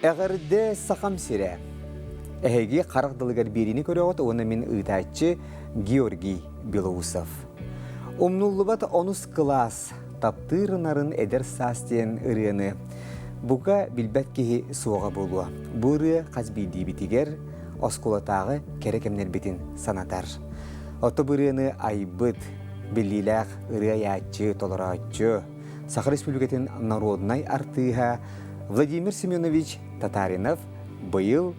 Эҕэрдэ Сахам сирэ! Эһиги харах далыгар биэриини көрөҕүт уонна мин ыытааччы Георгий Белоусов. Умнуллубат онус кылаас таптыыр нарын эдэр саас диэн ырыаны бука билбэт киһи суоҕа буолуо. Бу ырыа хас биирдиибитигэр оскуолатааҕы кэрэ кэмнэрбитин санатар. Ото бу ырыаны айбыт, биллиилээх ырыа айааччы, толорооччу, Саха Республикатын народнай артыыһа Владимир Семенович Татаринов быйыл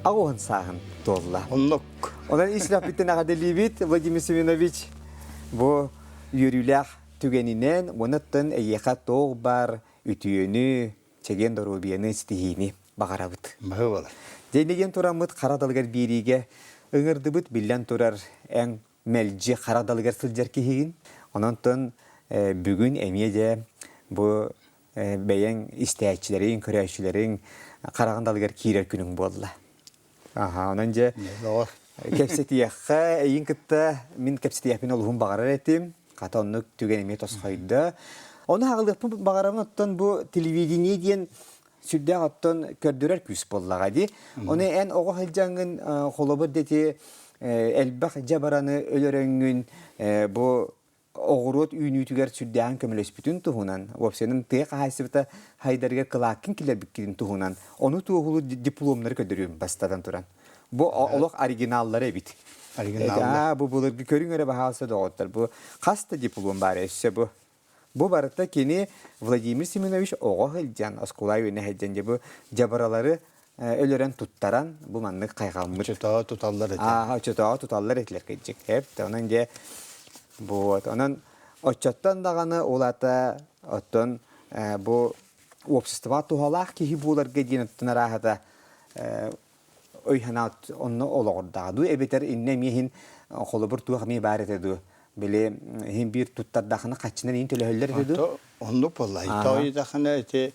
аҕыһын сааһын туолла. Оннук. Онон ис сүрэхпиттэн эҕэрдэлиибит Владимир Семенович. Бу үөрүүлээх түгэнинэн уонна эйиэхэ туох баар үтүөнү, чэгиэн доруобуйаны, ситиһиини баҕарабыт. Баһы Дьэ диэн тураммыт хара далыгар биэриигэ ыҥырдыбыт биллэн турар эн мэлдьи хара далыгар сылдьар киһигин. Онон бүгүн эмиэ дьэ бу бэйэҥ истээччилэриҥ, көрөөччүлэриҥ хараҕын далыгар киирэр күнүҥ буолла. Аха, онон дьэ кэпсэтиэххэ, эйин кытта мин кэпсэтиэхпин олуһун баҕарар этим. Хата оннук түгэн эмиэ тосхойдо. Ону хаҕылыахпын баҕарабын оттон бу телевидение диэн сүрдээх оттон көрдөрөр күүс буоллаҕа дии. Ону эн оҕо сылдьаҥҥын холобур дети элбэх дьабараны өлөрөҥҥүн бу оҕуруот үүнүүтүгэр сүрдээҕин көмөлөспүтүн туһунан, уопсайынан тыа хаһаайыстыбата хайдарыгар кылааккын киллэрбиккитин туһунан, ону туоһулуур дипломнары көрдөрүөм бастатан туран. Бу олох оригиналлара эбит. Оригиналлар. Бу былыргы көрүҥ эрэ баһаалса доҕоттор. Бу хас да диплом баар өссө бу. Бу барыта кини Владимир Семенович оҕо сылдьан, оскуола үөнэ сылдьан дьэ бу дьабаралары өлөрөн туттаран бу маннык хайҕаммыт. Оччотооҕу туталлар этэ. Аа, оччотооҕу туталлар этилэр кырдьык. Эп, онон дьэ вот, онон оччоттон даҕаны ол ата оттон бу обществоҕа туһалаах киһи буоларга диэн оттон арааһата өй-санаа онно олоҕурдаҕа дуу эбэтэр иннэ эмиэ иһин холобур туох эмиэ баар этэ дуу били иһин биир туттардахына хаччынан иһин төлөһөллөр этэ дуу Оннук буолла. Тоойдахына ити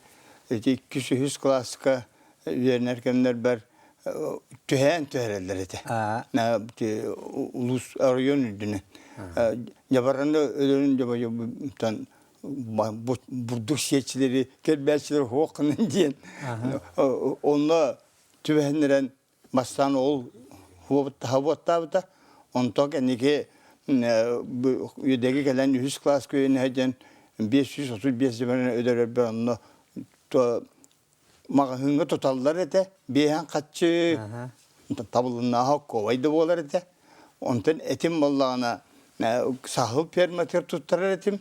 ити иккис үһүс кылааска үөрэнэр кэмнэрбэр түһээн түһэрэллэр этэ. Улуус оройуон үрдүнэн. Дьабараны өлөрүн дьабайбытан бурдук сиэччилэри кэрбээччилэри хуох гынан диэн онно түбэһиннэрэн бастаан ол хуобуттаабыта онтон кэнники үөдэги кэлэн үһүс кылааска үөрэнэ диэн 535 дьабараны өлөрөрбөр онно маҕаһыыҥҥа туталлар этэ биэһэн хаччы табылыннааҕа оккуобай да буолар этэ онтон этим буоллаҕына саһыл ферматыгар туттарар этим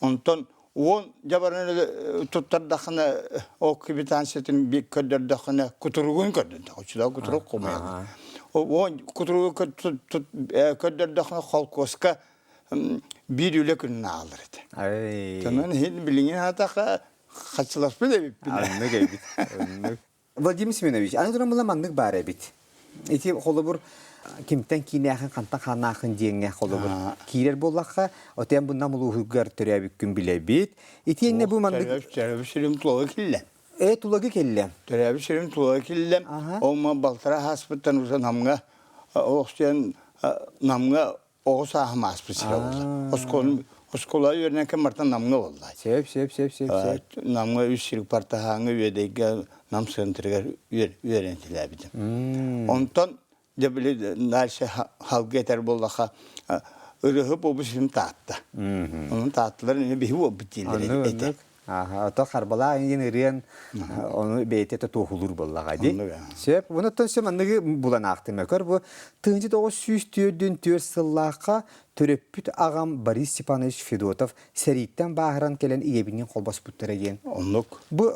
онтон уон дьабараны туттардаххына ол квитанциятын көрдөрдөххүнэ кутуругун көрдөрдөх оччолоох кутурук хомуйаллар уон кутуругу көрдөрдөххүнэ холкуоска биир үлэ күнүн аалар этэ онон иһин билиҥин аатахха Хаччыласпыт эбиппин. Оннук эбит. Оннук. Владимир Семенович, аны туран була маннык баар эбит. Ити холобур кимтэн киинээхин хантан хааннаахын диэҥҥэ холобур киирэр буоллахха, отен бу Нам улууһугар төрөөбүккүн билэбит. Итиэннэ бу маннык Төрөөбүт сирим Тулагы киллэ. Э Тулагы кэллэ. Төрөөбүт сирим Тулагы киллэ. Ома балтара ааспыттан уже Намга олохсуйан Намга оҕо сааһым ааспыт сирэ буолла. Оскуола оскуола үөрэнэн мартан Намҥа буолла. Сөп, сөп, сөп, сөп, сөп. Намҥа үс сир партаһааҥҥа Үөдэйгэ Нам центрыгар үөрэнтилээбитим. Онтон дьэ били дальше халга этэр буоллаха ырыһы буолбут сирим Таатта. Онон Таатталар эмиэ биһи буолбут дииллэр этэ. Ааха, ото Харбалаах иҥин ырыан ону бэйэтэ туоһулуур буоллаҕа дии. Сөп. Онуттан сөп манныгы булан аахтым. Көр бу 1944 сыллаахха төрөппүт аҕам Борис Степанович Федотов сэрииттэн бааһыран кэлэн ийэбиниин холбоспуттара диэн. Оннук. Бу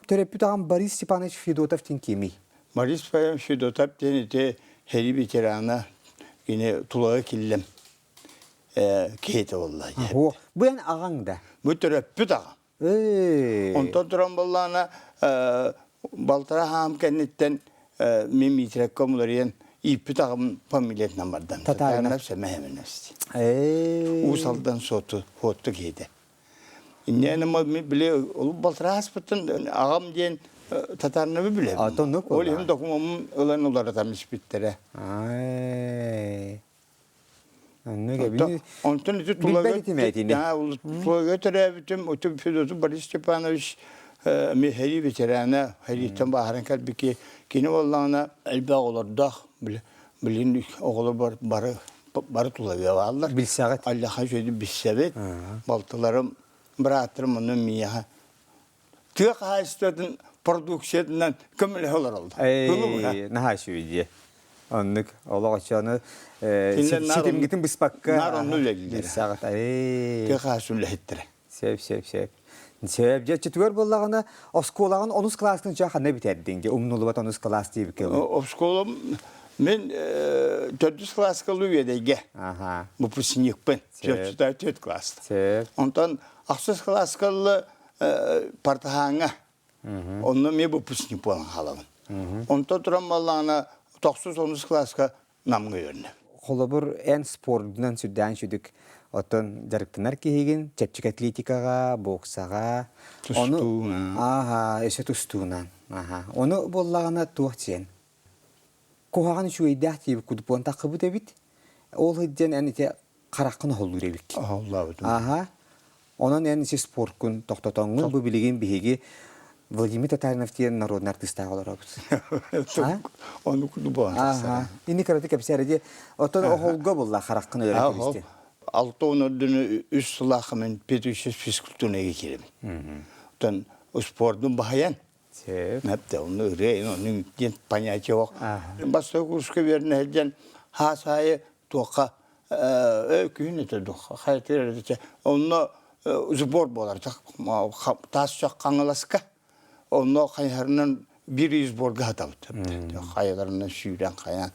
төрөппүт аҕам Борис Степанович Федотов диэн кимий? Борис Степанович Федотов диэн ити сэрии ветерана кини тулаҕа киллэм киһитэ буолла. Бу эн аҕаҥ да? Бу төрөппүт аҕам. Онтон туран буоллаҕына балтара хаам кэнниттэн мин Митрекка уларыйан ииппит аҕам фамилиятынан бардан. Татаринов Сэмэһэминэс. Уус Алдан суоту хуотту киһитэ. Инньэни били ол балтара ааспыттан аҕам диэн татарнабы билэбин. Ол иһин докумуоммун ылан уларытан испиттэрэ. Оннук эбит. Онтон ити Билбэт этим этини. Тулагы төрөөбүтүм, утум Федотов Борис Степанович Эми сэрии ветерана, сэрииттэн бааһыран кэлбит кини буоллаҕына элбэх оҕолордоох, билин оҕолор бары бары тулабыа бааллар. Билсэҕит? Аллаха үчүгэйдик билсэбит. Балтыларым, бырааттарым онно миэхэ тыа хаһаайыстыбатын продукциятынан көмөлөһө олороллор. Эй, наһаа үчүгэй дии. Оннук олох оччону ситимгитин быспакка наар онну үлэлииллэр. Билсэҕит. Эй. Тыа хаһаайыстыбатын үлэһиттэрэ. Сөп, сөп, сөп. Сөп. Дьэ, оччотугар буоллаҕына, оскуолаҕын онус кылааскын чаа ханна бүтэрдиҥ? Дьэ, умнуллубат онус кылаас диэбиккэ дылы. Оскуолам мин төрдүс кылааска Үөдэйгэ выпускникпын. Төрт класс. Онтон ахсыс кылааска Партаһааҥҥа онно эмиэ выпускник буолан хаалабын. Онтон туран буоллаҕына тохсус онус кылааска Намҥа үөрэнэбин. Холобур, эн спордунан сүрдээн сүдүк оттон дьарыктанар киһигин чэпчэки атлетикаҕа, боксаҕа, ону Тустуунан. ааһа, өссө тустуунан. Аха. Ону буоллаҕына туох диэн? Куһаҕан үчүгэйдээх диэбит кудупуон таххыбыт эбит. Ол сылдьан эн ити хараххын оһоллуур эбиккин. Оһоллообутум. Аха. Онон эн ити спорткун тохтотоҥҥун бу билигин биһиги Владимир Татаринов диэн народный артыыстаах олоробут. Ону кудупуон тахсар. Ини кыраты кэпсээр ди. Оттон оһолго булла хараххын өлөрө кэбистин. Алта он ордуну үс сылаахы мен педучилище физкультурныйга киирэбин. Оттон спордун баһайан Нэптэ онну ырыа онну диэн понятие ох. Бастакы курска үөрэнэ сылдьан хаас аайы туохха күһүн этэ дух хайатыгар этэ онно сбор буолар таас чох хаҥаласка онно хайыһарынан биир сборга хатабыт хайаларынан сүүрэн хайаан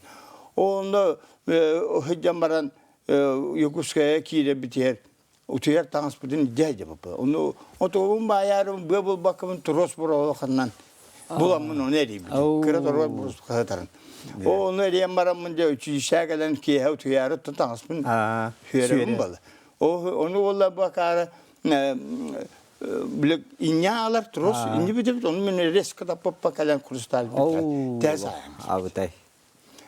онно сылдьан баран Якутская киирэ битиэр утуйар таҥаспытын илдьэ сылдьыбыппыт. Ону отуобун баайаарым быа булбаккабын трос буруолаханнан буламмын ону эрийбитим. Кыра торуос бурус хаһытарын. Ону эрийэн бараммын дьэ училищеҕа кэлэн киэһэ утуйаары таҥаспын сүөрэбин буолла. Ону буолла бакаара бile инньаалар трос инни бүтүбүт ону мен резко таппаппа кэлэн хрусталь тээс Абытай.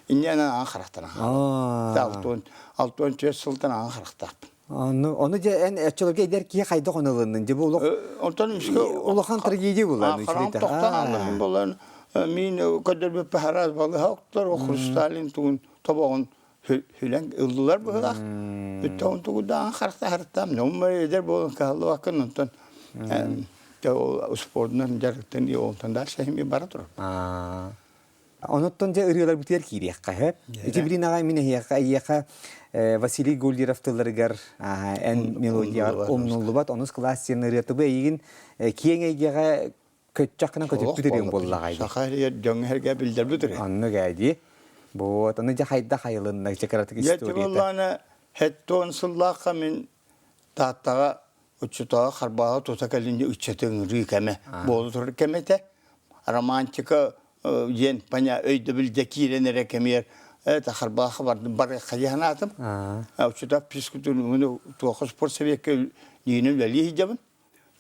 Инньээнэ аан харахтан ахан. 64 сылтан аан харахтаахпын. Ону, ону дьэ эн оччолорго эдэр киһи хайдах ону ылыннын? Дьэ бу олох Онтон эмискэ улахан трагедия буолла. Хараҕым тохтон аллаһын болан мин көрдөрбүппэ хараас балыһа октор хрусталин тугун тобоҕун хүлэн ыллылар быһылаах. Бүттэ он тугудаан харахта харахтаам. Ньоммор эдэр буолан каһаллыбаккын онтон спордунан дьарыктан онтон дальше хими бара турар. Онуттан дьэ ырыаларбытыгар киириэххэ сөп. Ити билин аҕай мин эһиэхэ эйиэхэ Василий Гуллеров тылларыгар эн мелодияҕар умнуллубат онус кылаас диэн ырыатыбы эйигин киэҥ эйгэҕэ көччөх гынан көтүппүт ырыаҥ буоллаҕай. Саха иһигэр дьоҥҥо эргэ билдэрбит ырыа. Оннук ээ дии. Вот, ону дьэ хайдах айылынна дьэ кыратык Дьэ историята. буоллаҕына 70 сыллаахха мин Тааттаҕа оччотооҕу Харбааҕа тута кэлин ыччаты ыҥырыы кэмэ буола турар кэмэ этэ. Романтика диэн поня өйдөбүл дьэ киирэн эрэ кэмигэр это Харбааха бардым барыахха дии санаатым. Оччотоох физкультураны туохха спортсоветка диини үлэлии сылдьабын.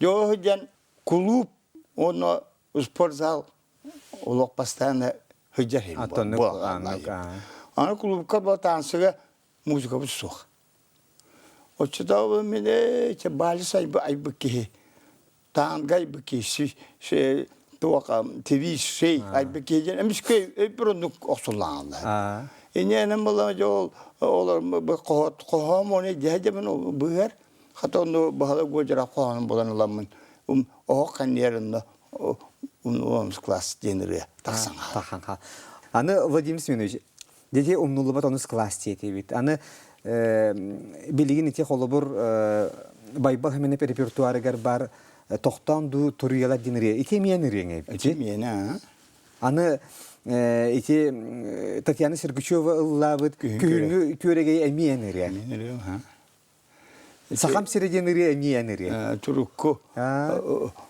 Дьэ ол сылдьан кулууп уонна спортзал олох постоянно сылдьар иһим Аны кулуупка бу таансыга музыкабыт суох. Оччотооҕу мин ээ баалыс айбыт киһи таанга айбыт киһи туох тв шей айбыт киһи диэн эмискэ өйбөр оннук охсуллаҕаллар. Инньэнэн буолла дьэ ол олор хоһоом оны дьэ дьэбин быһар хата онну баһылай гуодьара хоһоонун булан ыламмын оһох ханньыар онно онус класс диэн ырыа тахсан хаал. Аны Владимир Семенович Дети умнуллубат онус кылаас диэтибит. Аны билигин ити холобур Байбал Хэмэнэп репертуарыгар бар тохтоон дуу туруйалар диэн ырыа. Ити эмиэ ырыаҥ эбит. Ити миэнэ Аны ити Татьяна Сергучева ыллаабыт Күһүҥҥү күөрэгэй эмиэ ырыа. Сахам сирэ диэн ырыа эмиэ эн ырыа. Турукку.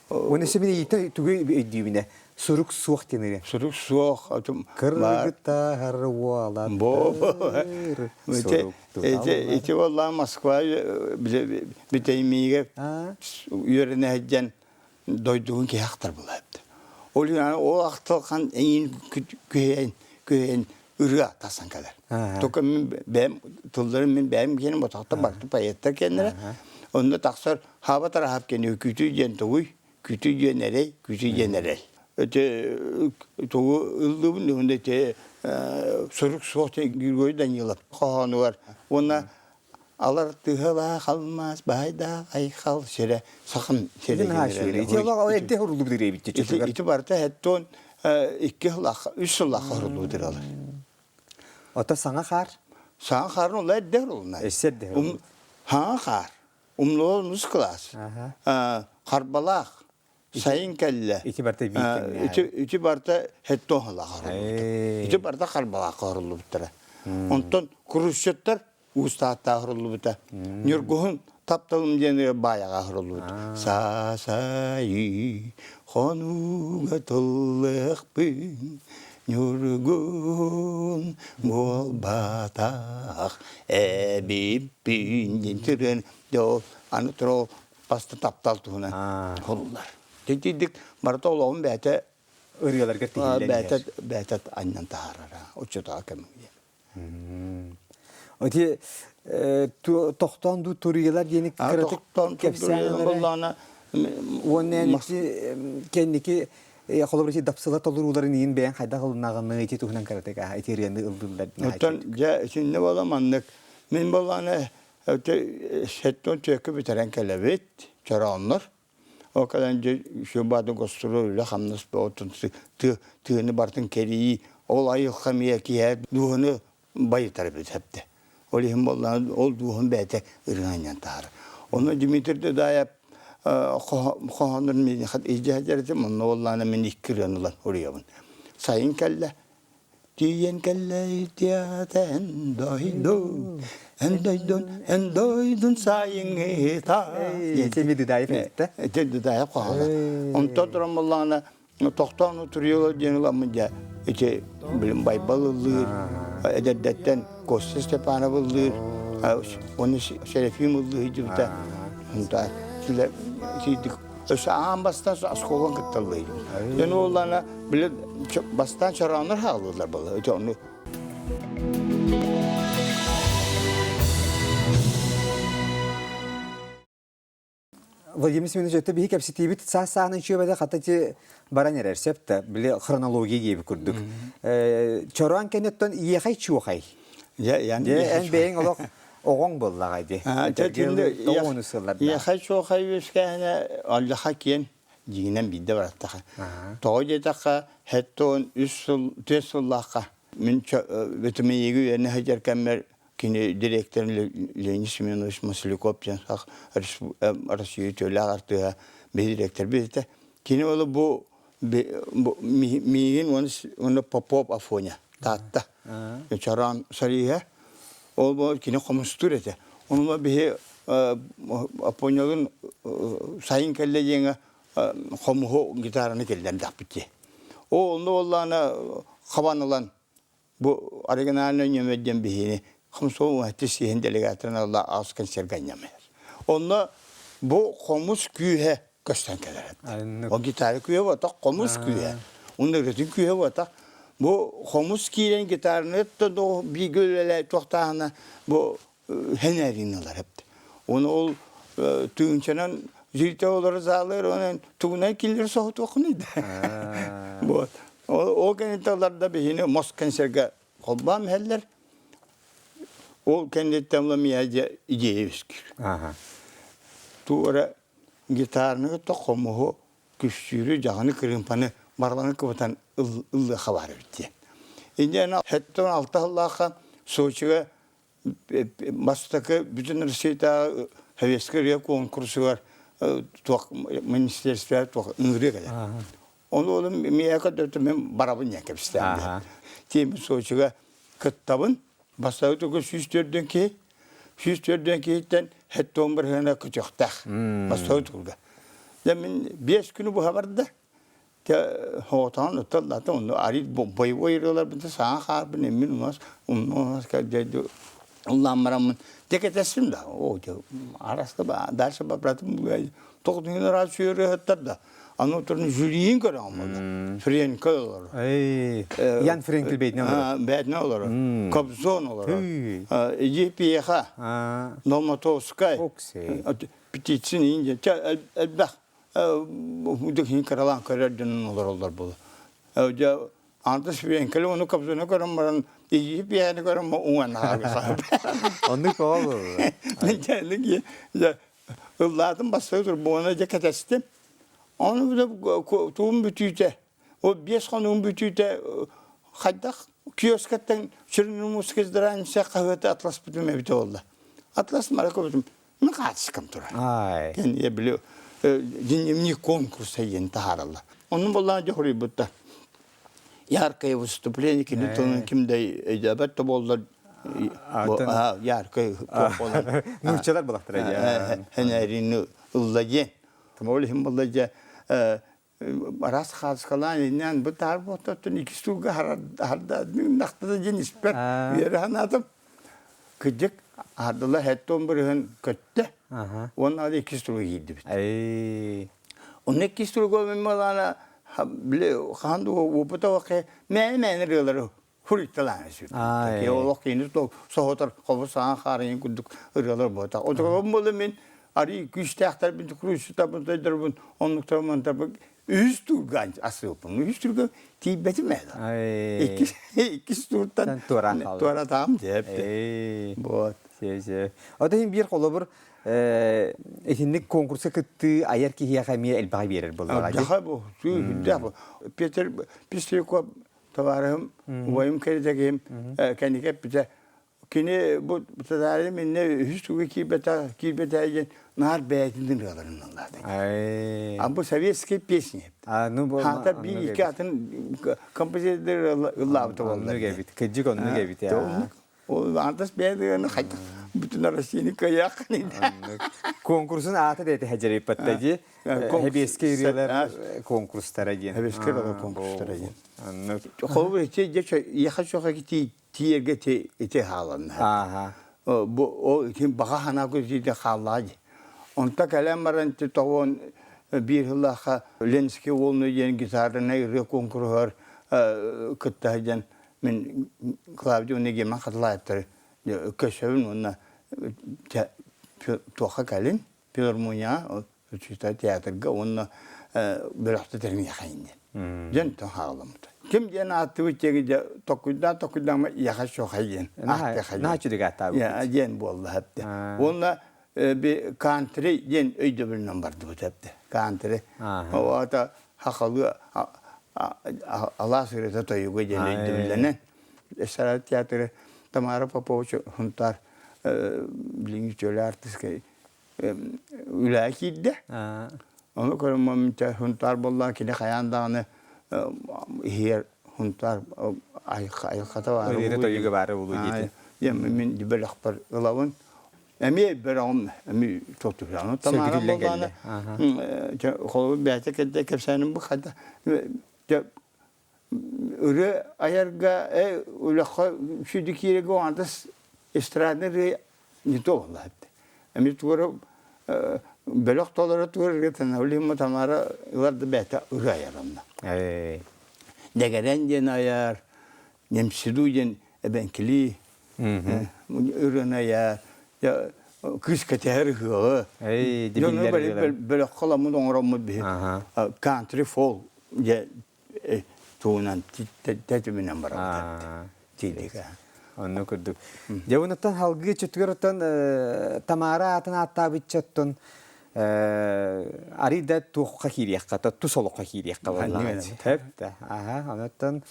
Уонна өссө мин ыйыта тугу өйдүүбүнэ сурук суох диэн ырыа. Сурук суох. Кыргытар уолаттар сурук Ити ити буоллаҕа Москва бүтэймиигэ үөрэнэ сылдьан дойдугун киһи ахтар буолаайбыт. Ол иһин ол ахтылхан эйиин күһэйэн күһэйэн ырыа тахсан кэлэр. Только мин бэйэм тылларын мин бэйэм киэним ботахта барты поэттар киэннэрэ. Онно тахсар хаба тараһап киэни үкүүтүй диэн тугуй? Күтү диэн эрэй, күтү диэн эрэй. Ити тугу ыллыбын уонна ити сурук суох Григорий Данилов хоһоонугар уонна алар тыһалаах алмаас баайдаах айхал сирэ сахам сирэ. Ити барыта хэттон икки сыллаах, үс сыллаах хоруллубут Ото саҥа хаар? Саҥа хаарын ол эрдэ хорулунна. Өссө эрдэ Хаҥа хаар. Умнулар онус кылаас. Харбалаах. Сайын кэллэ. Ити барыта биир Ити, ити барыта хеттоһалаах хоруллубута. Ити барыта харбалаах хоруллубуттара. Онтон Хрущевтар уустааттаах хоруллубута. Ньургуһун тапталым диэн баайаҕа хоруллубут. Саасайы хонууга тыллыахпын Ньургун буолбатах эбиппин диэн түрүөн дьэ ол аны турал баста таптал туһунан холуллар. Титидик барыта олоҕун бэйэтэ ырыаларга тиһиллэн бэйэтэ бэйэтэ анньан таһаарара оччотооҕу кэмҥэ. Ити тохтоон дуу туруйалар диэни кыратык кэпсээн боллаана уонна ити кэнники холобур ити дапсыла толорууларын иин бэйэн хайдах ылынаҕыны ити туһунан кыратык ити ырыаны ыллыыллар. Оттон дьэ итиннэ буола маннык мин боллаана сеттон түөккэ бүтэрэн кэлэбит чорооннор Ол кэлэн дьэ Сүбаады гострой үлэ-хамнас бөҕөтүн тыаны барытын кэрийии, ол айылҕа эмиэ киһи дууһаны байытар эбит эптэ. Ол иһин буоллаҕына ол дууһун бэйэтэ ырыҥанньан таһаарар. Онно Дмитрий Дудаев хоһооннорун миэхэ илдьэ сылдьар этим, онно буоллаҕына мин икки ырыаны ылан уруйабын. Сайын кэллэ, Тиийэн кэллэй тиэтэ эн дойдун, эн дойдун, эн дойдун сайыҥҥыта. Ити Дудаев эттэ. Ити Дудаев хоһооно. Онтон туран буоллаҕына тохтоон утуруйула диэн ыламмын дьэ ити билим Байбал ыллыыр, эдэрдэттэн Костя Степанов ыллыыр, уонна Серафим ыллыы сылдьыбыта. Онто итирдик Өссө аан бастаан оскуолан кытталлар. Дьон уоллана били бастаан чорооннор хааллылар была. Ити ону Владимир Семенович, өттө биһи кэпсэтиибит саас саанын чүөбэдэ хата ти баран эрэр сөп да, били хронология диэби курдук. Чороон кэнниттэн иэхэй чуохай. Эн бэйэҥ олох оҕоҥ буоллаҕа дии. Тоҕуону сылларда. Иэхэй чуохай үөскээһинэ аллаха киэн дьиҥинэн биирдэ бараттаха. Тоҕо диэтэххэ, хэттон үс сыл, түөрт сыллаахха мин Бөтүмэйиги үөрэнэ сылдьар кэммэр кини директор Леонид Семенович Масляков диэн сах Россия үтүөлээх артыыһа биһи директор этэ. Кини ол бу миигин уонна Попов Афоня Таатта Чороон Сарииһа ол бу кини хомустуур этэ. Онума биһи Афонялын сайын кэллэ диэҥэ хомуһу гитараны киллэрдэхпит дии. Ол онно буоллаҕына хабан ылан Бу оригинальнай нөмөр диэн биһиини хомсуол уһатты сиһин делегаторын алла аҕыс консервга анньамайар. Онно бу хомус күүһэ көстөн кэлэр. Ол гитара күүһэ буотах, хомус күүһэ. Уонна ырытын күүһэ буотах. Бу хомус киирэн гитараны бииргэ үлэлээ туохтааһына бу хэнээрин ылар эбит. Оны ол тыынчанан зритель олорор залыр онон тугунан киллэр соһутуоххунуй да. Вот. Ол кэнниттэн ыларда биһини мос концерга холбоон иһэллэр. Ол кэнниттэн ыла миэхэ дьэ идея үөскүүр. Туора гитараны кытта хомуһу, күстүүрү, дьаҕаны, кырыымпаны барыларын кыбытан ыллыахха баар эбит диэн. Инньэ хэттэн алта сыллаахха Сочига бастакы бүтүн Россиятааҕы Советскай ырыа куонкурсугар туох министерство туох ыҥырыы кэлэр. Ону олум миэхэ көрдөртө мен барабын диэн кэпсээн. Тиэмин Сочига кыттабын. Бастакы тугу 104 киһи 104 киһиттэн хэттон бырыһына көтүөхтээх. Бастакы тугуга. Дьэ мин 5 күнү быһа барда. Хоотоон ытталлата онно арит боевой ырыаларбын саҥа хаарбын эммин унас уннаас уллаан бараммын дьэ кэтэстим да о араска дальше братым тоҕдуҥун ыраас сүйөрүөһөттөр да аны турун жюриин көрөҕүм буолла Френкель олорор Ян Френкель бэйтинэ олорор бэйтинэ олорор Кобзон олорор Иди Пьеха Долматовскай Птицын элбэх. Дөхүн кыралаан көрөр дьонун олороллор буолу. Дьэ Антыс Венкеле ону кобзону көрөн баран ийи пиэни көрөн уҥан хаалбыт. Оннук тоҕо буолла? Мен кэллик дьэ ыллаатым бастакы турбуона дьэ кэтэстим. Ону туум бүтүүтэ Ол 5 хонугун бүтүүтэ хайдах киоскаттан Черноморская здравница хаһыаты атласпытым эбитэ буолла. Атлас мара көбүтүм. Мин хаачыскам турар. Ай. Я биле дневник конкурса диэн таһаараллар. Онну боллаан дьоһуруйбуттар. Яркое выступление кини тылын ким да өйдөөбөт да буоллар яркое буолан. Нууччалар булахтара дьэ. Хэнэрини ылла диэн. Ол иһин буолла дьэ араас хаалыскалаан иннээн бу таар буолтаттан икки сууга хардаа да диэн испэр үөрэ санаатым. Кырдьык хардыла хэттон бырыһын көттө. Уонна иккис туруга киирдибит. Онно иккис туруга мен малаана били хаан дуо опыта вакы мээнэ-мээнэ ырыалары хуруйталаан сүрдэ. Олох кини соһутар хобу саҥа хаарыйын курдук ырыалар буолта. Отоҕом буола мин арый күүстээхтэрбин куруйсутабын тойдорбун оннуктарбын үһүс туурга асыылпын. Үһүс туурга тиийбэтим ээ. Иккис иккис тууртан туоратаам диэпти. Вот. Се-се. Ото иһин биир холобур итинник конкурска кыттыы айар киһиэхэ эмиэ элбэҕи биэрэр буоллаҕа. Дьаха бу, сүү бу. Петр Пестряков Табаарыһым, убайым кэритэ киһим кэнники эппитэ, кини бу татаарым иннэ үһүс туга киирбэтэх киирбэтэ диэн наар бэйэтин ырыаларын ыллаата. А бу советские песни. Хаата биир икки атын композитор ыллаабыта буолла. Оннук эбит. Кырдьык оннук эбит. Ол антас бэйэтин хайдах бүтүн Россияны кыайааххын Конкурсун аата да этэ дьарыйпатта дии. Хэбиэскэ ырыалар конкурстара диэн. Хэбиэскэ ырыалар конкурстара диэн. Холобур ити дьэ яха чоха тиийэргэ ити хааланна. Бу ол ити баҕа санаа көтүүтэ хааллаҕа дии. Онто кэлэн баран тоҕуон биир сыллаахха Ленский волны диэн гитаранай ырыа конкурсугар кытта сылдьан Мин Клавдия уонна Герман Хатылаевтары көрсөбүн уонна туохха кэлин филармонияҕа театрга уонна бөлөхтө тэрмиэхэ диэн. Дьэн хаалламмыта. Ким диэн ааттыбыт диэги дьэ токуйдаан токуйдаама яха шохай диэн ааттыха диэн. Диэн буолла хэпте. Уонна кантри диэн өйдөбүлүнэн бардыбыт эпте. Кантри. Оата хахалы алаас ырыата тойуга диэн өйдөбүллэнэн эстрада театры Тамара Попович Хунтаар билиҥҥи үтүөлэ артыыска үлэҕэ киирдэ. Ону көрөн Хунтаар буоллаҕа кини хайаан даҕаны иһиэр Хунтаар айылҕата баара Ырыата тойуга баара буолуо диэтэ. Мин бөлөхпөр ылабын. Эмиэ бөрөҕүм эмиэ тотуһану Тамара буоллаҕына холобур бэйэтэ кэлдэ кэпсээним бу хайда ырыа айарга үлэххэ сүдү киирэгэ оҥардас эстрадный ырыа не то буолла эмиэ тугу бөлөх толоро тугу ырыатына улимма Тамара ылар да бэйэтэ ырыа айар онно дэгэрэн диэн айар немсиду диэн эбэҥкилии ырыаны айар кыыс кэтэһэр ыһыаҕы дьону бөлөххө ламмыт оҥороммут биһи country folk дьэ тугунан тэтиминэн барабыт тиийдик Онно курдук. Дьэ онуттан халгыы чөтүгэр оттон Тамара аатын ааттаабычча оттон арый да туохха киириэххэ, тус олоххо киириэххэ буоллаҕа. Сөп да. Аха, онуттан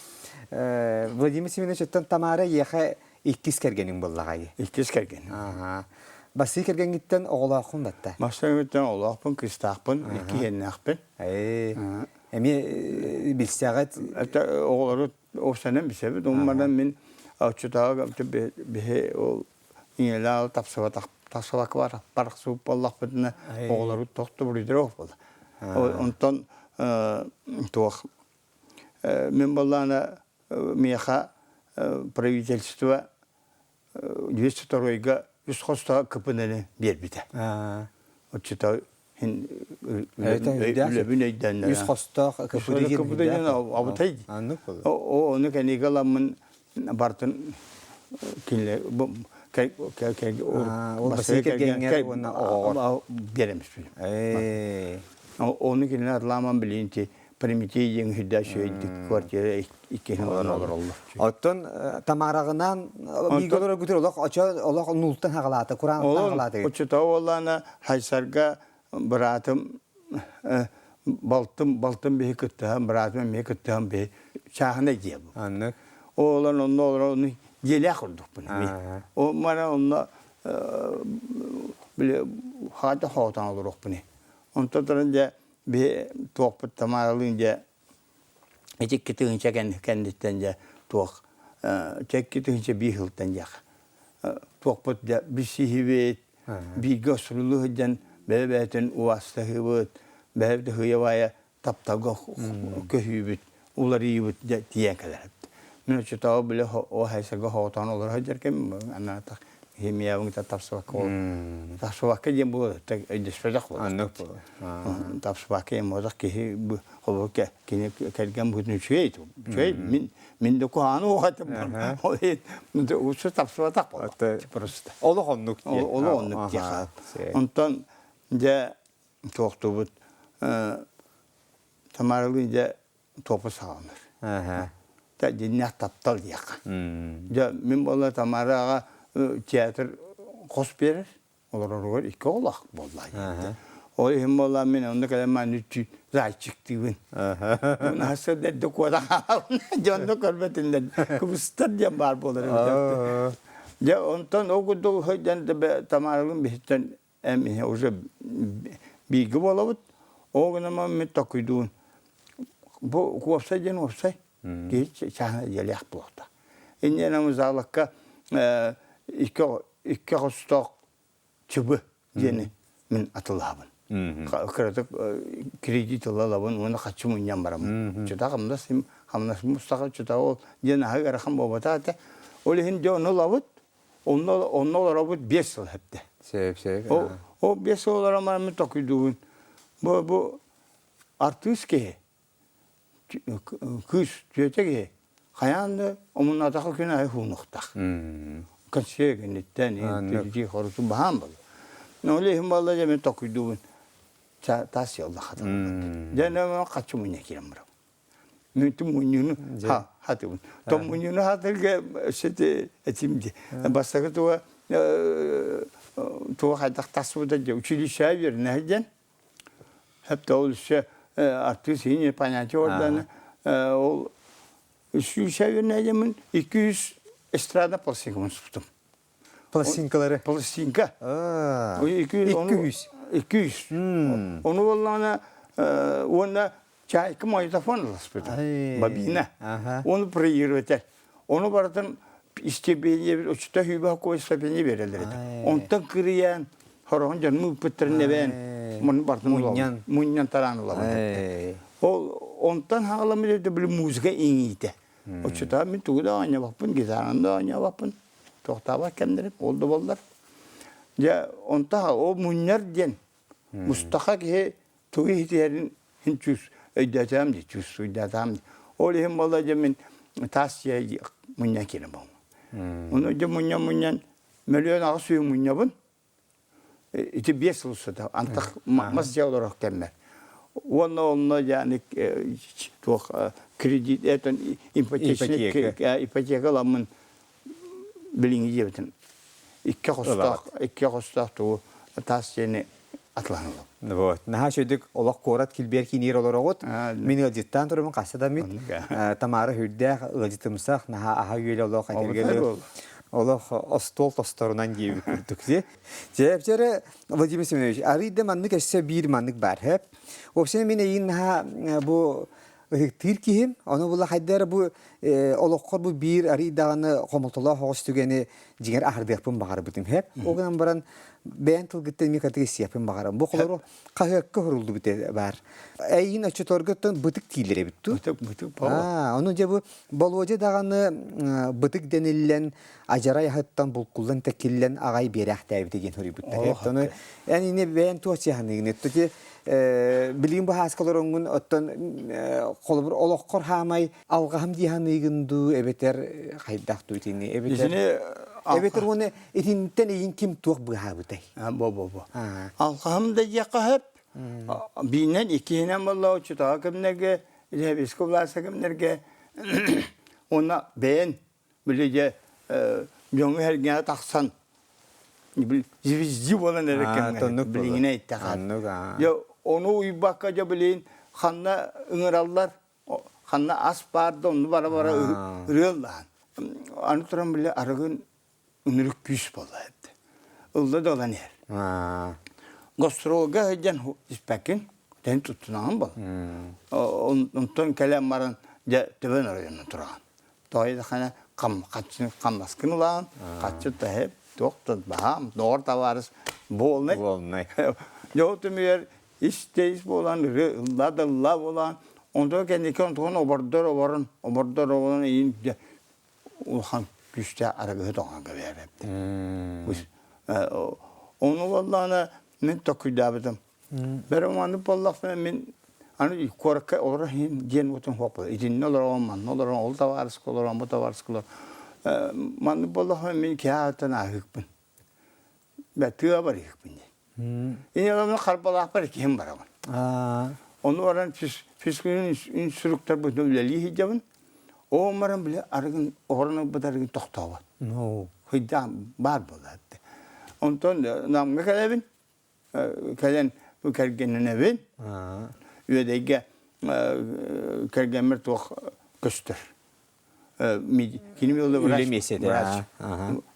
Владимир Семенович оттон Тамара эйиэхэ иккис кэргэниҥ буоллаҕай? Иккис кэргэн. Аха. Бастыы кэргэҥҥиттэн оҕолооххун батта? Бастакыттан оҕолоохпун, кыыстаахпын, икки иэннээхпин. Эмиэ билсэҕит? Оҕолору Уопсайынан билсэбит. Уммадан мин оччотооҕу биһи ол ийэлээх тапсыбатах тахсыбакка барахсыбыт буоллахпытына оҕолору тохто буруйдара буолла. Онтон туох мин буоллаҕына миэхэ правительство 202-га үс хостоох КПН-ны биэрбитэ. Оччото үлэбин өйдөөннөр. Үс хостоох КПД диэн абытай. Ону кэнигэ ыламмын бартын кинилэр ол басыы кэргэҥҥэр уонна оҕоҕор биэрэмиспин. Ону кинилэр атылааман билигин ити Прометей диэн үрдэ үчүгэйдик квартира иккиһин ылан олороллор. Оттон Тамараҕынаан бииргэ олорор олох очо олох нултан хаҕалаата, кураанахтан хаҕалаата. Оччотоҕу буоллаҕына Хайсарга быраатым балтым балтым биһи кыттыһан быраатым эмиэ кыттыһан биһи чааһынай дьиэ бу. Аннык. Оҕолор онно олорор ону дьиэлээх курдукпун эмиэ. Ол мара онно били хаата хоотон олоруохпун. Онтон туран дьэ биһи туохпут Тамаралыын дьэ ити 2000 кэнниттэн дьэ туох 2001 сылтан дьэ туохпут дьэ билсиһибит бииргэ сурулуу сылдьан бэйэ-бэйэтин убаастаһыыбыт бэйэбит ыһыйа-баайа тапталга көһүүбүт уларыйыыбыт дьэ тиийэн кэлэр мин оччотооҕу били о хайсарга хоҕотоон олоро сылдьар кэмим анаатах химиябын тапсыбакка тапсыбакка диэн буолар өйдөспөтөх буолар тапсыбакка диэн буолар киһи холобур кини кэргэн быһыытын үчүгэй үчүгэй мин мин да куһаҕаны уоҕатым ол иһин усу тапсыбатах буолар просто олох оннук олох оннук диэхэ онтон дьэ туохтуубут Тамаралыын дьэ туопу саҕаланар. Дьиннээх таптал диэххэ. Дьэ мин буолла Тамараҕа театр хос биэрэр, олороругар икки оҕолоох буолла. Ол иһин буолла мин онно кэлэн мааны зайчиктыыбын. Наһаа эрдэ куота хаалабын. Дьонно көрбөтүннэр кыбыстар диэн баар буолар эбит. Дьэ онтон ол курдук сылдьан Тамаралыын биһиттэн эмиэ уже бииргэ буолабыт. Ол гынан мин токуйдуун бу уопсай диэн уопсай киһи чааһына дьиэлээх буолта. Инньэ залакка икки икки хостоох чыбы диэни мин атылаабын. Кыратык кредит ылалабын уонна хаччы мунньан бараммын. Чута хамнас хамнас мустаха чута ол диэн аһы ыарахан буолбатах этэ. Ол иһин дьэ ону ылабыт. Онно онно олоробут 5 сыл хэптэ. Сөп, сөп. Ол ол 5 сыл олорон баран мин токуйдуубун. Бу бу артыыс киһи кыыс түөтэ киһи хайаан да омуннаатахха күн аайы хуунуохтаах. Консье кэнниттэн тиритии хоруту баһаан буолла. Ол иһин буолла дьэ мин токуйдуубун таас сыалла хатыллыбыт. Дьэ нөмө хаччы мунньа киирэн барабын. Мүнтү мунньууну хатыбын. То мунньууну хатырга сити этим ди. Бастакы туга туга хайдах тасыбыта дьэ училищеҕа үөрэнэ сылдьан Хэп ол өссө артыыс иһин понятие орданы ол училищеҕа үөрэнэ сылдьаммын 200 эстрада пластинкабын суптум. Пластинкалары? Пластинка. 200. 200. Ону буоллаҕына уонна чайка магнитофон ыласпыта. Бобина. Оны проигрыватель. Ону барытын истебение учта хүйбэ кой степени берелер этэ. Онтон кырыйан хороҕун дьонум ыыппыттарын эбээн муну бартын мунньан мунньан тараан ылабын. Ол онтон хаҕаламмыт били музыка иҥиитэ. Оччотоҕо мин тугу да оонньообоппун, гитараны да оонньообоппун. Туохтаабат кэмнэрим ол да буоллар. Дьэ, онто ол мунньар диэн мустаха киһи тугу иһитиһэрин иһин чуус өйдөөтөм дии, чуус өйдөөтөм дии. Ол иһин буолла дьэ мин таас дьиэ мунньан киирэн буолла. Ону дьэ мунньан-мунньан 1 800 000 мунньабын. Ити 5 сыл устата антах мас дьиэ олорор кэммэр. Уонна онно дьааны туох кредит этэн ипотечный ипотека ыламмын билиҥҥи дьиэбитин икки хостоох икки хостоох тугу таас дьиэни атылаһан ылабын. Вот. Наһаа үчүгдүк олох куорат килбиэр кииниир олороҕут. Мин ыалдьыттаан турабын хаста да мит. Тамара үрдээх ыалдьытымсах, наһаа аһа үөлэ олох этэргэ олох остуол тосторунан диэбит курдук. Дьэ, Владимир Семенович, арый да маннык өссө биир маннык баар. Хэп. Вообще мин эйин наһаа бу ыһыктыыр киһим. Ону була хайда бу олоххор бу биир арый даҕаны хомолтолоох оҕус түгэни дьиҥэр аһардыахпын баҕарбытым. Хэп. Ол гынан баран бэйэн тылгыттан эмиэ кытык истиэхпин баҕарам. Бу холору хаһыакка уһуруллубут баар. Эйин оччоторготтон бытык дииллэр эбит туу. Бытык, бытык, Аа, ону дьэ бу Болуодьа даҕаны бытык дэниллэн, адьарай аһыттан булкуллан тэккиллэн аҕай биэрээхтээбитэ диэн суруйбуттар. Ону эн ини бэйэн туох чыһаныгын өттү билигин бу хааска олороҥҥун оттон холобур олоххор хаамай алҕаһым дии саныыгын дуу эбэтэр хайдах дуу итини эбэтэр эбэтэр уонна итинтэн эйин ким туох быыһаабытай бо бо бо алҕаһым да диэххэ сөп. Биинэн иккиһинэн буолла оччотооҕу кэмнэргэ, сэбиэскэй власть кэмнэргэ уонна бэйэн били дьэ дьоҥҥо-сэргэҕэ тахсан звезди буолан эрэр кэмҥэ билигин эттэхэ. Дьэ ону уйбакка дьэ билигин ханна ыҥыраллар, ханна ас баар да онну бара-бара ырыаллаан. Аны туран били арыгын ынырык күүс буолла эбит. Ылла да ылан иһэр. Гастролга сылдьан испэккин, тэн туттунаҕын бол. Онтон кэлэн баран дьэ төбөн оройунан тураҕын. Тоҕо хана хамнаскын ылаҕын, хаччы таһып, туох да баһаам, доҕор табаарыс буолнай. Буолнай. Дьэ ол түмүгэр ис-тэйис буолан, ылла да ылла буолан, онтон кэнники онтон обордор оборон, обордор оборон иин улахан күүстээх арыгыһыт оҥорон кэбиһэр эбит. Ону буоллаҕына мин токуйдаабытым. Бэрэ маннык буоллахпына мин аны куоракка олорор иһин диэн уотун хуоппут. Итиннэ олорон, манна олорон, ол табаарыска олорон, бу табаарыска олорон. Маннык буоллахпына мин киһи ааттан ааһыыкпын. Бэ тыа барыахпын диэн. Инньэ харбалаахпар киһим барабын. Ону баран физкультура үлэлии сылдьабын. Ол баран били арыгын оҕорон ылбыт арыгын тохтообот. Хыйдаан баар буолла. Онтон Намҥа кэлэбин. Кэлэн кэргэннэнэбин. Үөдэйгэ кэргэммэр туох көстөр. Кини буолла врач миэстэтэ. Врач,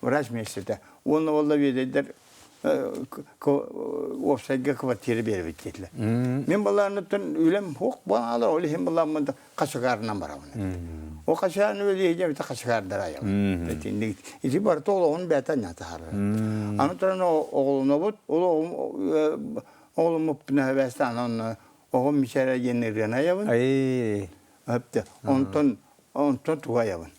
врач миэстэтэ. Уонна буолла үөдэйдэр уопсайга квартира биэрбит диэтилэр. Мин балаанныттан үлэм хуох буолаалар, ол иһин балааммын хачыгаарынан барабын. Ол хачыгаарын үлэлиһи дьэ хачыгаардара айабын. Ити барыта олоҕун бэйэтэ анньатаһар. Аны туран оҕолонобут, ол оҕоломмуппун эбээстээн онно оҕом мичээрэ диэн ырыаны айабын. Өптө. Онтон онтон тугу айабын?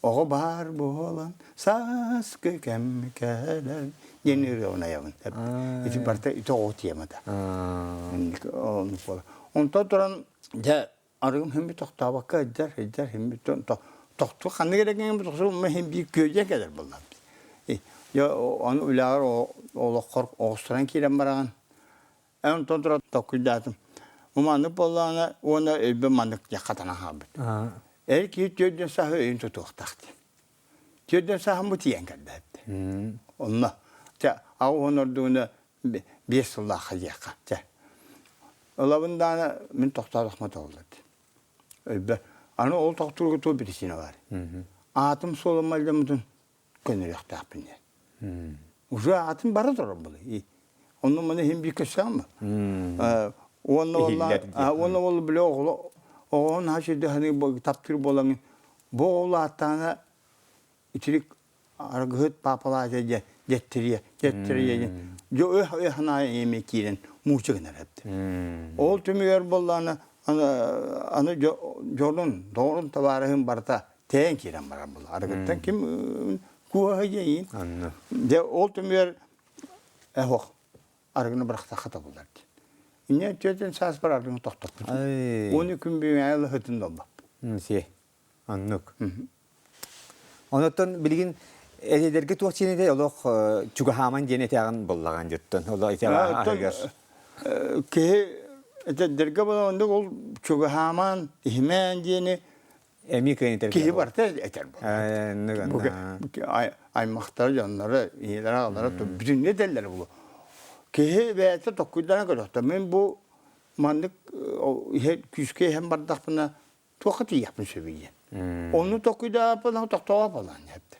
Оҕо баар буолан сааскы кэм кэлэр диэн ырыабын айабын. Ити барыта ити оҕо темата. Онтон туран дьэ арыгым химби тохтообокко ыдьар ыдьар химби тохтуу ханнык эрэ кэмҥэ тохтуу хим биир күөдьэ кэлэр буолла. Дьэ ону үлэҕэр олоххор оҕустаран киирэн бараҕын. Онтон тура толкуйдаатым. Бу маннык буоллаҕына уонна өйбөр маннык дьэ хатана хаалбыт. Эр киһи түөрдүн сааһы өйүн тутуохтаах диэн. Түөрдүн сааһым бу тиийэн кэлбэт. Онно чэ 80 ордугуна 5 сыллаахха диэххэ. Чэ. Ылабын даана мин тохтоотохмо тоҕуллар. Өйбөр. Аны ол тохтуурга туох причина бар. Аатым суолум алдьаммытын көнөрүөхтээхпин диэн. Уже аатын бара турар буолуй. Онно маны иһин биир көссөм уонна уонна ол биле оҕоло оҕоһун наһаа сирде ханы таптыыр буолаҥын бу оҕол ааттаана итирик аргыһыт паапалаата дьэ дьэттириэ дьэттириэ диэн дьэ өй өй санаа эми киирэн мууча гынар эбит. Ол түмүгэр буоллаана аны дьонун доҕорун табаарыһын барыта тэйэн киирэн барар буолла. Арыгыттан ким куоһа дьэйин. Дьэ ол түмүгэр эһох арыгыны бырахтахха табыллар диэн. Инньэ түөтүн сааспар арыгыны тохтоппутум. Уону күн бүгүн ыһытын доллаппын. Си. Оннук. Онотон билигин эдэргэ туох диэн олох чугаһааман диэн этээҕин буллаҕан дьуттан. Олох итэҕэ Киһи эдэргэ буолан оннук ол чугаһааман, иһимээн диэни Эмиэ кыайан этэр Киһи барыта этэр буолар. Аймахтара, дьонноро, ийэлэрэ, аҕалара бүтүннүү этэллэр буолуо. Киһи бэйэтэ токкуйданан көрүөхтэ. Мин бу маннык күүскэ иһэн бардахпына туохха тиийиэхпин сөбүй диэн. Онну токкуйдааппын тохтоҕо буолан эптэ.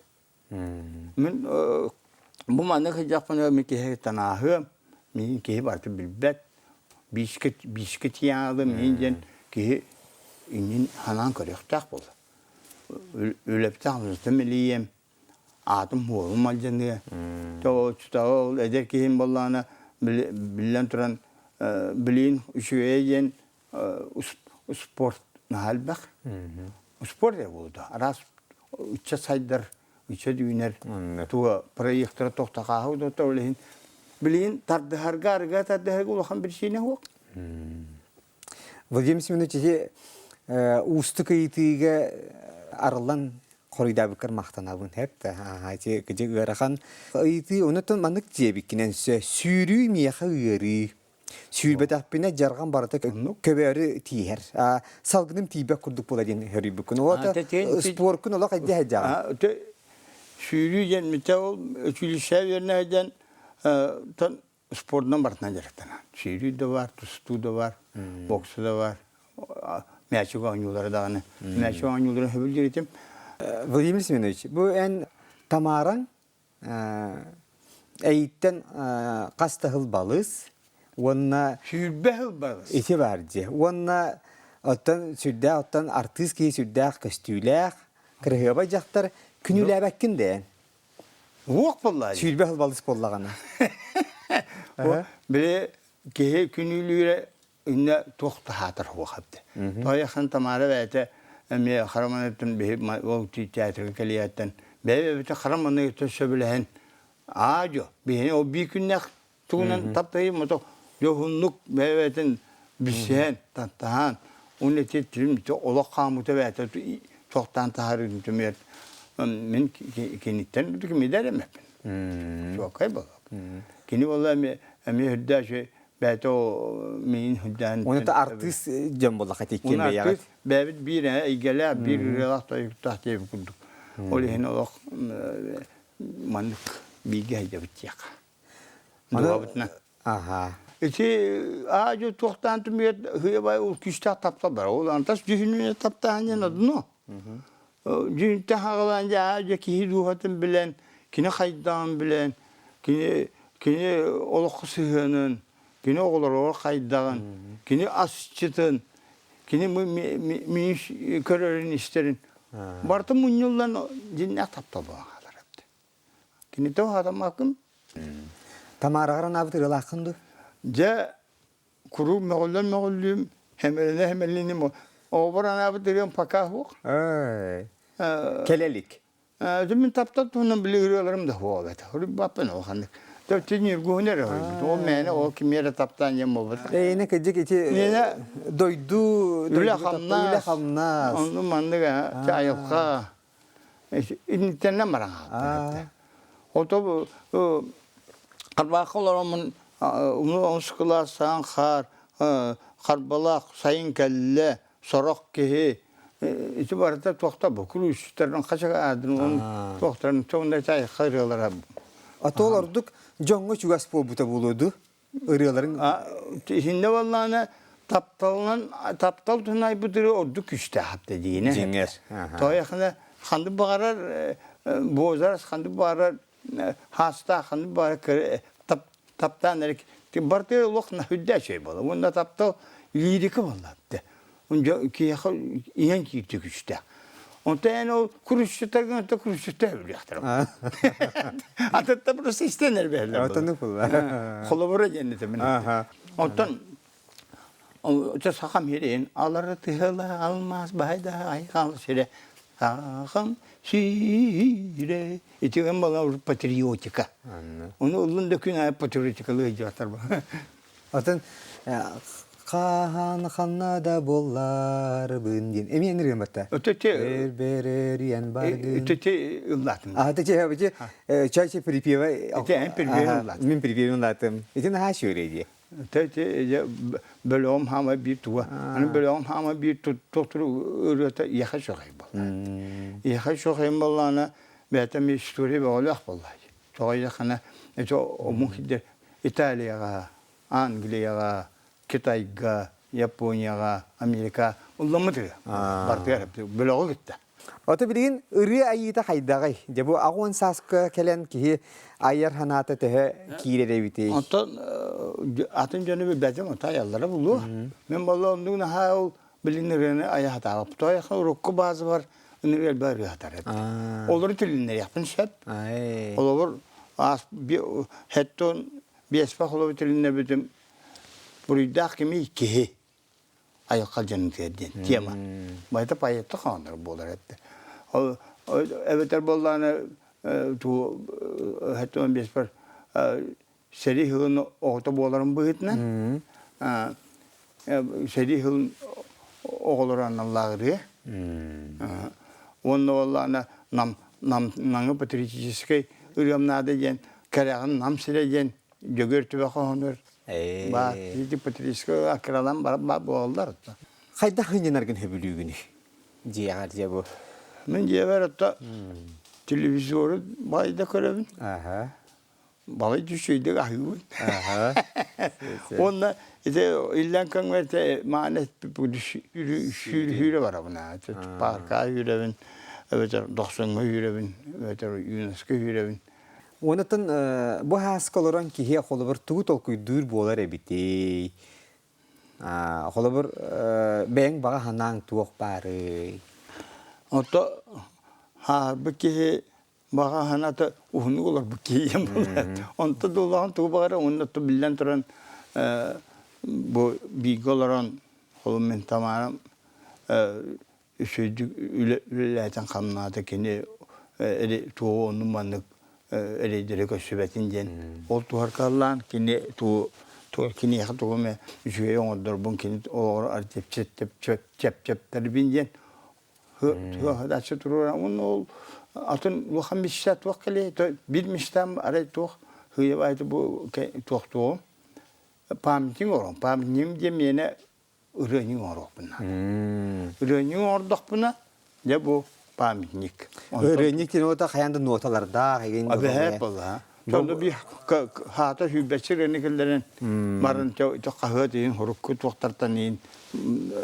Мин бу маннык сылдьахпына мин киһи танааһыам, мин киһи барыта билбэт, биискэ биискэ тиийэн мин диэн киһи иннин санаан көрүөхтээх буолла. Үлэбитэ милием, аатым хуолум алдьаныа. Тоҕо ол эдэр киһим буоллаҕына биллэн туран билиин үчүгэйэ диэн спорт наһаа элбэх. Спорт эрэ буолуо. Араас ыччат сайдар, ыччат үүнэр. Туга проектара тохтохааһы да ол иһин билигин тардыһарга арыга тардыһарга улахан биричиинэ суох. Владимир Семенович ити уустук ыйытыыга арыллан хоруйдаабыккар махтанабын хэп да ити кыдьык ыарахан ыйытыы онуттан маннык диэбиккинэн сүүрүү миэхэ ыарыы. Сүүрбэтэхпинэ дьарҕам барыта көбөөрү тииһэр. Салгыным тиийбэт курдук буола диэн хөрүйбүккүн. Ол споркун олох эдде сылдьаҕын. Сүүрүү диэн митэ ол училище үөрэнэ диэн тон спордунан барытынан дьарыктанан. Сүүрүү да бар, тустуу да бар, бокса да бар, мячик оонньуулара даҕаны. Мячик оонньууларын сөбүлүүр этим. Владимир Семенович, бу эн Тамараҥ Эйиттэн хас да сыл балыс уонна 20 сыл балыс. Ити баар дии. Уонна оттон сүрдээх оттон артыыс киһи сүрдээх көстүүлээх, кыраһыабай дьахтар күнүүлээбэккин дээ. Уох буоллаа. 20 сыл балыс буоллаҕына. Били киһи күнүүлүүрэ иннэ туох да хаатар суох эбит. Тоойохон Тамара бэйэтэ эмиэ хара маныттан биһи ол театрга кэлиэттэн бэйэ-бэйэбитин хара маныттан сөбүлэһэн аа-дьуо биһини ол биир күннээх тугунан таптайым мото дьоһуннук бэйэ-бэйэтин билсиһэн таттаһан уонна ити тилим олох хаамыта бэйэтэ тохтоон таһаарыытын түмүгэр мин киниттэн кимидэ эрэ эмэппин. Чуоккай буолла. Кини буолла эмиэ эмиэ үрдээх бэйэтэ миин үрдээн Оны та артыыс дьон буоллаха тиккин бэйэҕит. Бэйэбит биир эйгэлээх, биир ырыалаах тойуктаах диэбит курдук. Ол иһин олох маннык бииргэ сылдьабыт диэххэ. Дууһабытынан. Аха. Ити аадьу туохтаан түмүгэр хыябай ол күүстээх таптал бар. Ол антас дьүһүнүнэ таптаан диэн одно. Дьүһүнтэн хаҕылаан дьэ аадьу киһи дууһатын билэн, кини хайдаҕын билэн, кини кини олоххо сыһыанын, кини оҕолоругар хайдаҕын, кини асчытын, кини миин көрөрүн истэрин барыта мунньуллан дьиннээх таптал буолан хаалар эбит. Кини тоҕо хатаммаккын? Тамараҕар анаабыт ырыалааххын дуу? Дьэ, куруук мөҕүллэн мөҕүллүүм, хэмэлинэ хэмэлиним. Оҕобор анаабыт ырыам пока суох. Кэлэ илик. Мин таптал туһунан били ырыаларым да суох эбит. Баппын ол ханнык. Төртүн ньургуһун эрэ хоруйбут. Ол мээнэ ол кими эрэ таптаан диэн буолбатах. Эйиэнэ кырдьык ити дойду үлэ-хамнас, үлэ-хамнас. Онну маннык айылҕа инниттэннэн баран хаалта. Ото Харбаахха олороммун онус кылаас саҥ хаар Харбалаах сайын кэллэ сорох киһи ити барыта туохта бу күлүүстэрин хачагаадын он туохтарын чоҥда чайха ырыалара. А то ордук дьоҥҥо чугас буолбута буолуо дуу ырыаларын Итиннэ буоллаҕына тапталынан таптал туһунан айбыт ырыа ордук күүстээх апта диинэ. Дьиҥэр. Тоойохуна ханнык баҕарар возраст ханнык баҕарар хаастаах ханнык баҕарар таптаан эрэ барыта олох үрдэ үчүгэй буолар. Уонна таптал лирика буолла киһиэхэ иһэн киирдэ күүстээх. Онтон эн ол курусчутаргын онто курусчута өлүөхтэрэ. Атытта просто истэн эрбэһэллэр. Отону пулла. Холобура диэн этэмин. Онтон Чэ сахам сирин алары тыһыла алмаас баайда айхал сирэ сахам сирэ итигэн буола патриотика. Ону ыллын да күн аайы патриотикалыы дьаатар. Атын хаһан ханна да буолларбын диэн эмиэ ырыам батта. Өтөтө Берериен бардын. Өтөтө ыллаатым. А те те чай припева. Ити эн припевин ыллаатым. Мин припевин ыллаатым. Ити наһаа үчүгэй дии. Тэ бөлөҕүм хаама биир туга. Аны бөлөҕүм хаама биир туохтур ырыата иэхэ чоҕай буолла. Иэхэ чоҕай буоллаҕына бэйэтэ эмиэ история бөҕөлөөх буолла. Чоҕайдаххына ити омук сирдэр Италияҕа, Англияҕа, Китайга, Японияҕа, Америка ылламмыт ырыа. Барытыгар бөлөҕү кытта. Ото билигин ырыа айыыта хайдаҕый? Дьэ бу 80 сааска кэлэн киһи айар санаата төһө киирэр эбитий? Онтон атын дьону билбэтим, онто айаллара булуо. Мен болла оннук наһаа ол билин ырыаны айа сатаабаппыт. Айаха урукку бааза бар ыныры элбэх ырыа сатар эбит. Олору тилиннэриэхпин сөп. Олобур хеттон биэспэ холобу тилиннэбитим буруйдаах кими киһи айылҕа дьонутугар диэн тема. Байта поэтта хааннар буолар этте. Ол эбэтэр буоллаана ту хеттон биэспэр сэрии сылын оҕото буоларын быһыытынан сэрии сылын оҕолоро аналлаах ырыа. Уонна буоллаҕына нам нам Намҥа патриотическай ырыам наада диэн кэрэҕин Нам сирэ диэн Дьөгүөр Түбэ хоһоонугар. Баар ити патриотическай акыралан баран баар буолаллар. Хайдах ынньанаргын сөбүлүүгүнүй? Дьиэҕэр дьэ бу. Мин дьиэбэр отто телевизору байда көрөбүн. Аха. Балай үчүгэйдик аһыыбын. Аха. Уонна ити иллэҥ көҥҥө ити мааны сүүрэ барабын. Парка үүрэбин, эбэтэр Дохсуҥҥа үүрэбин, эбэтэр Юноска үүрэбин. Онтон бу һааска олорон киһи холобур тугу толкуйдуур буолар эбитий? Холобур, бэйэҥ баҕа санааҥ туох баарый? Ото хаарбыт киһи баҕа санаата уһуннук олорбут киһи буолар. Онто да улахан тугу баҕарар уонна биллэн туран бу бииргэ олорон холум мин Тамарам үчүгэйдик үлэлээтин хамнаата кини тугу оннук маннык эрэйдэри көрсүбэтин диэн ол туһар кыаллаан кини тугу киниэхэ тугу эмэ үчүгэй оҥордорбун кини олоҕор чэпчэптэрбин диэн дача туруора уонна ол атын улахан мечта туох кэлиэ биир мечтам арай туох хыйабайты бу туохтуоҕум памятник оҥорон памятнигым диэн миэнэ ырыанньык оҥоруохпун наада. Ырыанньык оҥордохпуна, дьэ бу памятник. Ырыанньык диэн ота хайаан да нуоталардаах игин Абэһээт буолла. Сонно би хаата сүүрбэччэ ырыаны киллэрэн барын хаһыат иһин урукку туохтартан иһин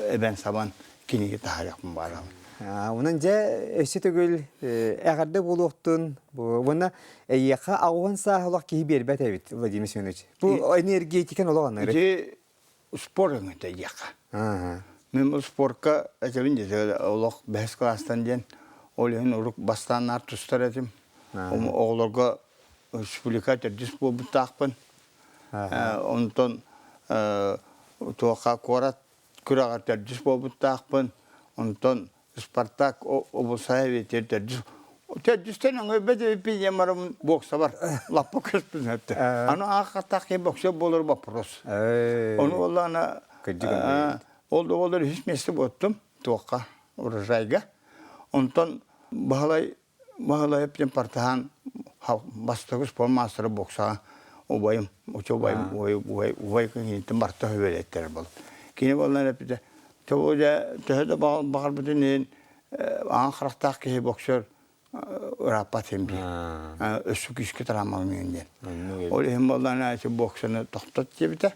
эбэн сабан кинигэ таһаарыахпын баарабын. Онон дьэ өссө төгүл эҕэрдэ буолуохтун. Уонна эйиэхэ аҕуһун сааһы олох киһи биэрбэт эбит Владимир Семенович. Бу энергетикэн олох анары. Ити спорт өҥөтө диэххэ. Мин бу спорка этэбин дии олох бэһис кылаастан диэн ол иһин урук бастаан наар тустар этим. Оҕолорго республика төрдүс буолбуттаахпын. Онтон туохха куорат күрэҕэр төрдүс буолбуттаахпын. Онтон Спартак облсаев төрдүс төрдүстэн өҥөйбөт эбиппин диэн бараммын боксабар лаппа көспүн өттө. Аны аахаттаах киһи боксер буолар вопрос. Ону буоллаҕына ол да буоллар үһүс миэстэ буоттум туохха урожайга. Онтон Баһылай Баһылайап диэн партаһаан бастакы спорт маастара боксаҕа убайым, учу убайым, убай, убай, убай киниттэн барта үөрэттэрэр буолла. Кини буоллар эппитэ, Тобу дьэ төһө да баҕарбытын иһин аан харахтаах киһи боксер ырааппат син биир. Өссө күүскэ тараамалыныын диэн. Ол иһин буоллаҕына боксаны тохтот диэбитэ.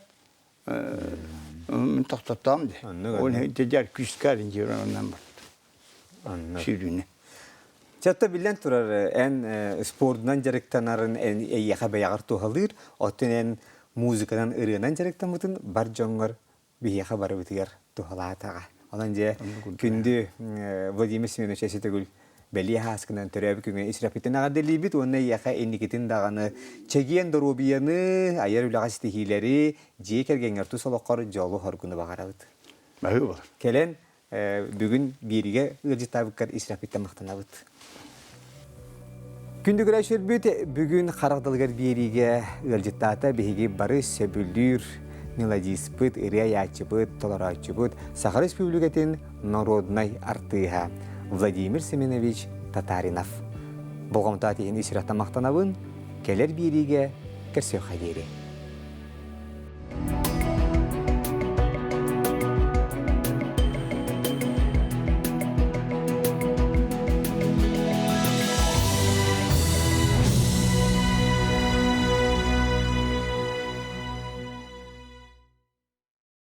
Мин тохтоттоом дии. Ол иһин дьэр күүскэ ориентированнан барбыт. Сүүрүүнү. Чатта биллэн турар, эн спордунан дьарыктанарын эн эйиэхэ бэйэҕэр туһалыыр, оттон эн музыканан, ырыанан дьарыктаммытын бар дьоҥҥор биһиэхэ барыбытыгар туһалаатаҕа. Онон дьэ күндү Владимир Семенович эси төгүл бэлиэ ааскынан төрөөбүт күҥҥэ исрэппитин эҕэрдэлиибит уонна эйиэхэ инникитин даҕаны чэгиэн доруобуйаны, айар үлэҕэ ситиһиилэри, дьиэ кэргэҥҥэр тус олоххор дьолу-соргуну баҕарабыт. Баһыы болар. Кэлэн бүгүн бииригэ ыалдьыттаабыккар исрэппиттэн махтанабыт. Күндү көрөөччүлэрбит, бүгүн харах далыгар биэриигэ ыалдьыттаата биһиги бары сөбүлүүр мелодиспыт, ырыа айааччыбыт, толорооччубут, Саха Республикатын норуодунай артыыһа Владимир Семенович Татаринов. Болҕомтоот иһин ис сүрэхтэн махтанабын, кэлэр биэриигэ көрсүөххэ диэри.